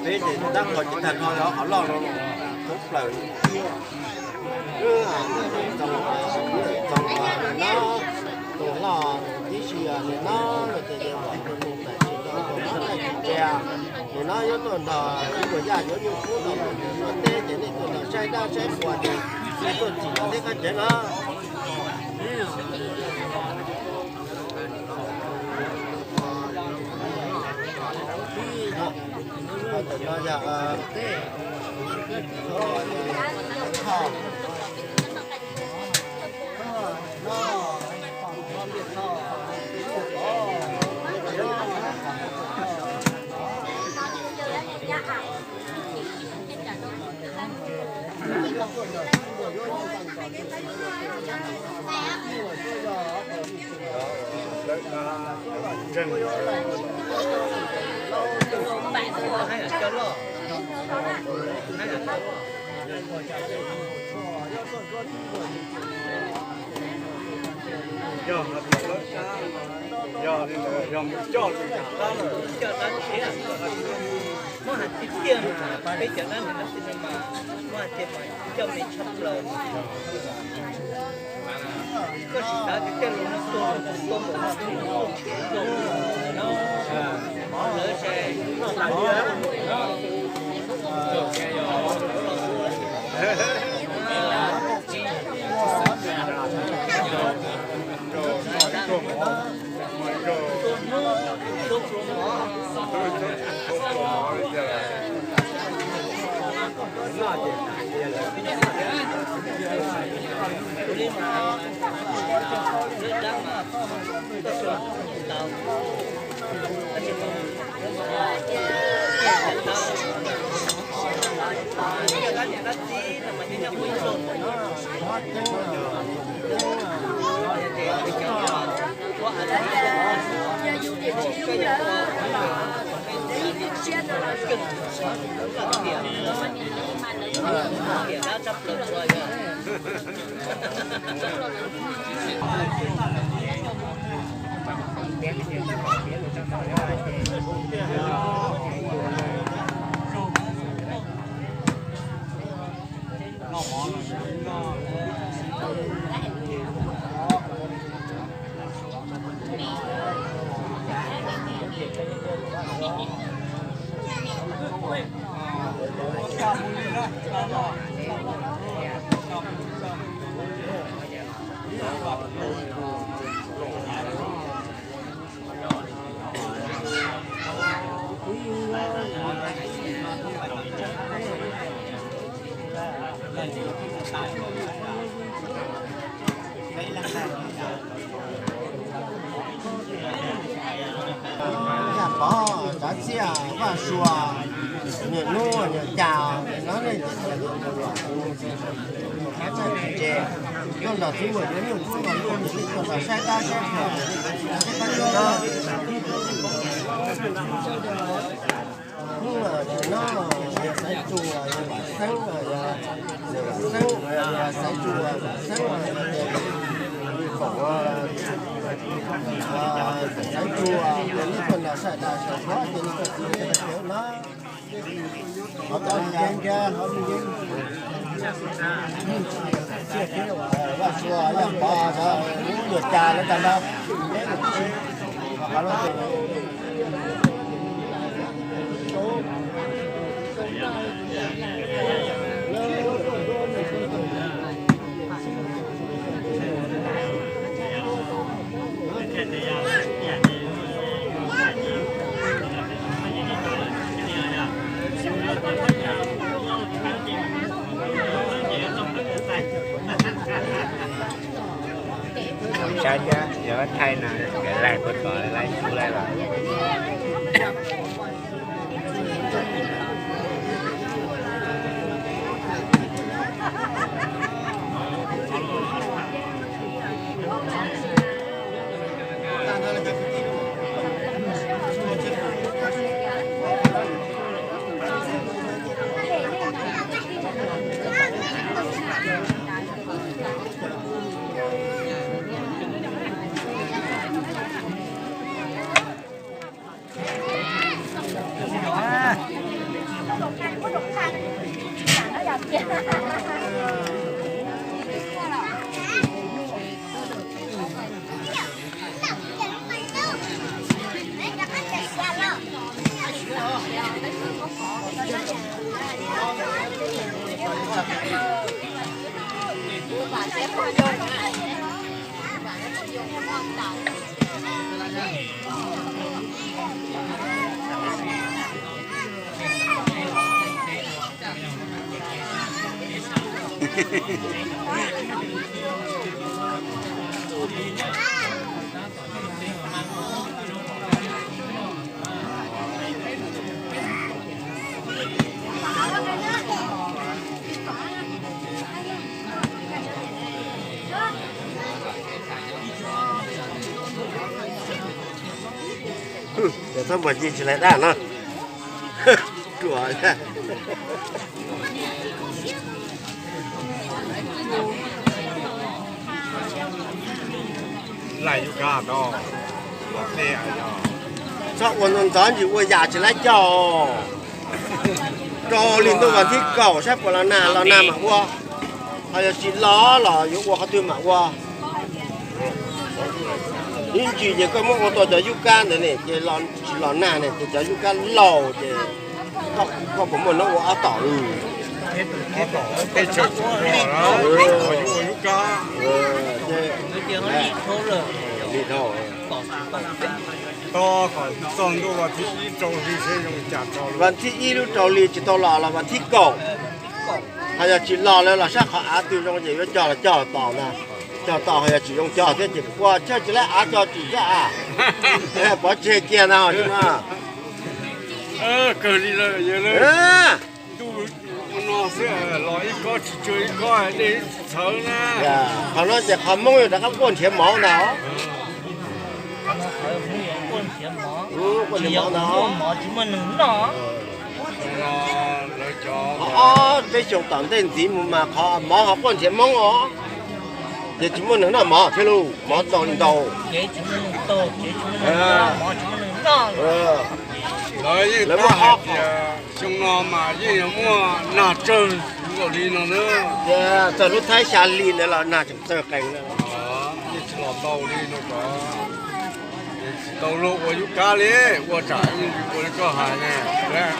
Peb ces tab qhov tsis tag nrho qhov loj no, thoob plaws. Txoos, txoos, txoos loj, txoos loj tib si, nim no los ces yuav kom tus mus tam sim no tus no tsis ntsia, nim no yuav tuaj nrog ib puas yaj yuav nyuj kub los mus nrog teb ces nej tuaj nrog saib dab saib qhua ces nej tuaj txim los teb qab tsev na. Yog no tus lawv sab, yog li ntawd yog mus coj tus yam qab lawm, coj dab tsi, muab hais tiag tiag mas peb cov dab ntawd no mas muab hais tias mas coj me tshaj plaws. Koj sim xav tias tej lus no tuag los tus tuag npaum no, tus tuag tshiab npaum no, lawv se Yaj Pov, Tsav Txiaj, Vaj Sua, niam Nuj, niam Cas, no nej tuaj nrog txiv muam yuav nyuj kub los luaj ces nej tuaj nrog saib dab saib qhua. Hnub no yog Xaiv Tsuas, yog Vam Xeeb, yog Vam Xeeb, yog Xaiv Tsuas, Vam Xeeb, yog Vam Foom, Xaiv Tsuas, ces nej tuaj nrog saib dab tsi, ces nej tuaj txiv nej cov no. Qhov tau nce nce, qhov nce. Vaj Suav yog pov lub yuav cas lawv tag nrho. Saib thiab, yog thaij no, nkawd laig puag tod laib xub laib los. Cov txhob npuag ci tsis laib dab no. Ruam. Txhob ua ntxov ntxov ntsis ua yam tsis laib cog. Rau li ntuj vas thib kaum saib puas los nag, los nag mam ua. Ho yog tsis los los yuav ua qhov twg mam ua. Ib ntsis ces koj muab ua tau cov yub kab ntawd ne, ces tsis los nag ne, ces cov yub kab laus ces koj puas muaj noob ua ob tom li. Ua yub kab. Tos kom txog ntuj vas thib ib rau hli seb zoo li cas tso. Vas thib ib lub rau hli tsis tau los los vas thib kaum. Ho yog tsis los lawm los saib qhov av twg zoo ces yuav cog los cog tos ntag. Cog tos ho yog tsis zoo cog thiab ces kua chaw tsis laib av cog tsis txaj av. Pov tseg kiag ntag os. Kawg li lawm yawg lawm. Ntuj no xwb los ib kob tsis tsuag ib kob dej tsis txhawv na. Qhov no ces qhov Hmoob yuav rov qab quaj nrhiav mov ntag. Quaj nrhiav mov ntag. Ob peb xyoos tom ntej ntxiv mus mas qhov mov ho quaj nrhiav Hmoob os. Ces tsis muaj neeg noj mov thiab lauj, mov tau li ntau. Lawv yeej tab hais tias xyoo no mas yeej yuav muaj nag tsawg nkaus li no na. Txog lub thaib xya hli ntawd los nag tseem tsawg qees na. Yeej tsis los tau li no tod. Tsis tau luag ua yub kab li, ua tsam ua li koj hais ne,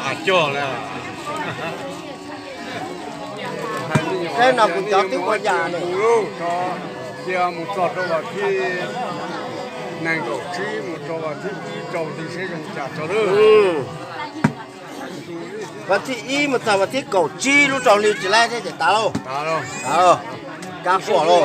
av cog li. Saib no kuv cov twb ua yam ne. Cia mus txog rau vas thib nees nkaum tsib mus rau vas thib ib rau hli seb zoo cas tso lawm. Vas thib ib mus txog vas thib kaum tsib lub rau hli tsis laib thiab ces tas lauj. Kab fuam lauj.